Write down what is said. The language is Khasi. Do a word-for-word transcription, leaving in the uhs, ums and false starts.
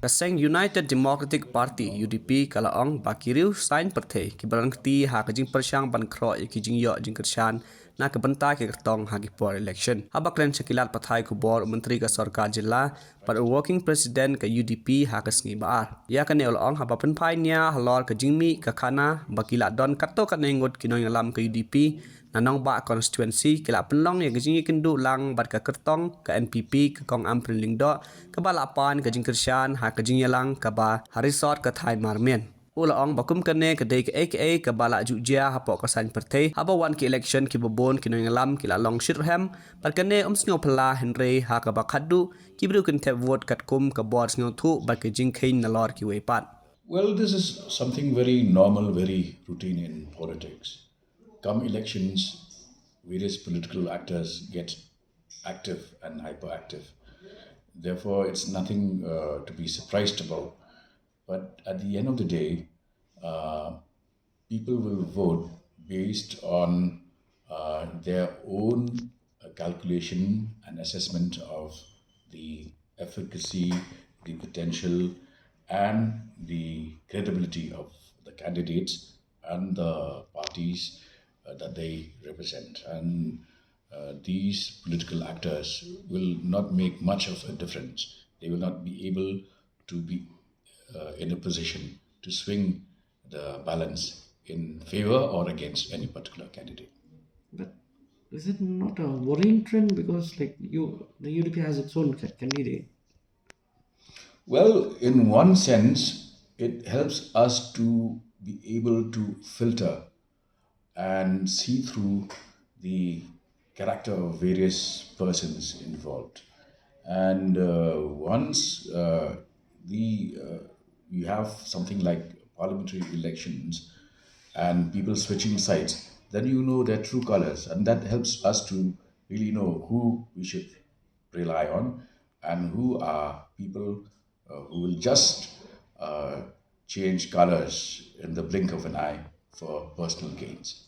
Ka seng United Democratic Party, U D P, ka la ong ba ki riew saiñ pyrthei kiba la kti ha ka jingpyrshang ban khroh ïa ki jingïoh jingkyrshan na ka bynta ki kyrtong ha ki por election. Haba kren sha ki lad pathai khubor u Myntri ka Sorkar Jylla bad u Working President ka U D P ha ka sngi ba ar, ïa kane u la ong haba pynphai nia halor ka jingmih ka khana ba ki la don katto katne ngut ki nongïalam ka U D P na Nongbah constituency ki la pynlong ïa ka jingïakynduh lang bad ka kyrtong ka N P P ka Kong Ampareen Lyngdoh, kaba la pan ka jingkyrshan ha ka jingïalang kaba ha resort ka Thai Marmian. U la ong ba kum kane ka dei kaei kaei kaba la ju jia hapoh ka saiñ pyrthei, haba wan ki election kiba bun ki nongïalam ki la long shitrhem, bad kane um sngew phylla, hynrei ha kaba khatduh ki briew kin thep vote katkum ka bor sngewthuh bad ka jingkheiñ nalor kiwei pat. Well, this is something very normal, very routine in politics. Come elections, various political actors get active and hyperactive. Therefore, it's nothing uh, to be surprised about. But at the end of the day, uh, people will vote based on uh, their own uh, calculation and assessment of the efficacy, the potential, and the credibility of the candidates and the parties uh, that they represent. And uh, these political actors will not make much of a difference. They will not be able to be uh, in a position to swing the balance in favor or against any particular candidate. But is it not a worrying trend because, like, you, the U D P has its own ca- candidate? Well, in one sense, it helps us to be able to filter and see through the character of various persons involved. And uh, once uh, the uh, you have something like parliamentary elections and people switching sides, then you know their true colors, and that helps us to really know who we should rely on and who are people uh, who will just uh, change colors in the blink of an eye for personal gains.